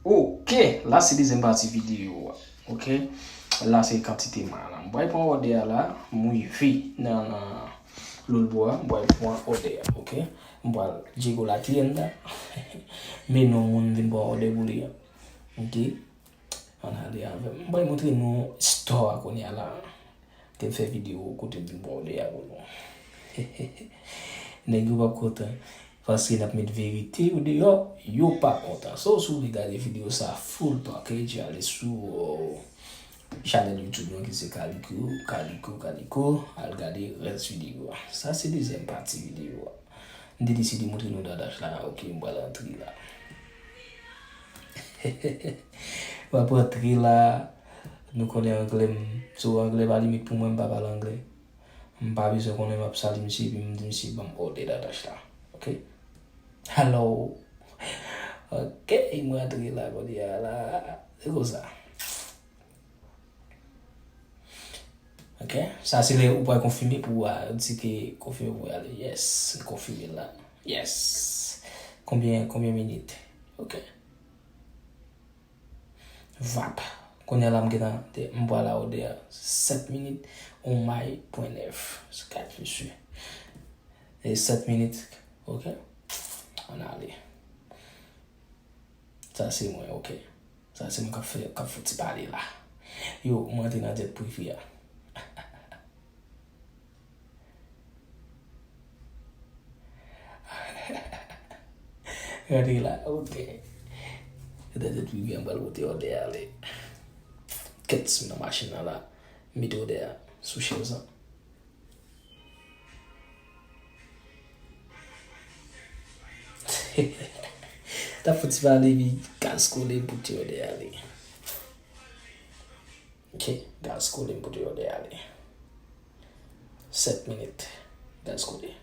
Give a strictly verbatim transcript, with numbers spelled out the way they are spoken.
Ok, la se dezyèm pati videyo a. Ok, la se kantite m a la. M pral pran òdè a la, m rive nan, nan lòt bò a, m pral pran òdè a. Ok, m pral llegó la tienda. Men non moun vin pran òdè pou li a. Ok, ann ale avè m. M pral montre nou store a kounye a la. Te fè videyo kote m vin pran òdè a pou nou. Nèg yo p ap kontan. Paske n ap met verite yo deyò, yo pa kontan. So, si w vle gade videyo sa full package, ale sou, euh, chanèl YouTube mwen ki se Kaliko, Kaliko, Kaliko, al gade rès videyo a. Sa se dezyèm pati videyo a. M te deside montre nou Dadash la, ok, m pral antre la. M ap antre la, nou konnen anglè m, so anglè pa limit pou mwen, m pa pale anglè. M pa bezwen konnen m ap salye misye, epi m di misye ban m òdè Dadash la. Ok? Hello. Ok, mwen antre la kounye a la. Se konsa. Ok? Sa se lè ou pral konfime pou a, di ke konfime pou ale. Yes, m konfime la. Yes. Konbyen, konbyen minit? Ok. Vap. Kounye a la m gentan, m pral a òdè a sèt minit, on may pwen nèf. Se kat mesye. E sèt minit. Ok. Ann ale. Sa se mwen, ok. Sa se mwen k ap fè, k ap fouti pale la. Yo, mwen antre nan jet prive a. Gade la, ok. Gade jet prive a, m pral pote òdè a ale. Kèt, m nan machin nan la. Mete òdè a sou chèz lan. T ap fouti pale, epi gaz kole, m pote òdè a ale. Ok, gaz kole, m pote òdè a ale. Sèt minit, gaz kole.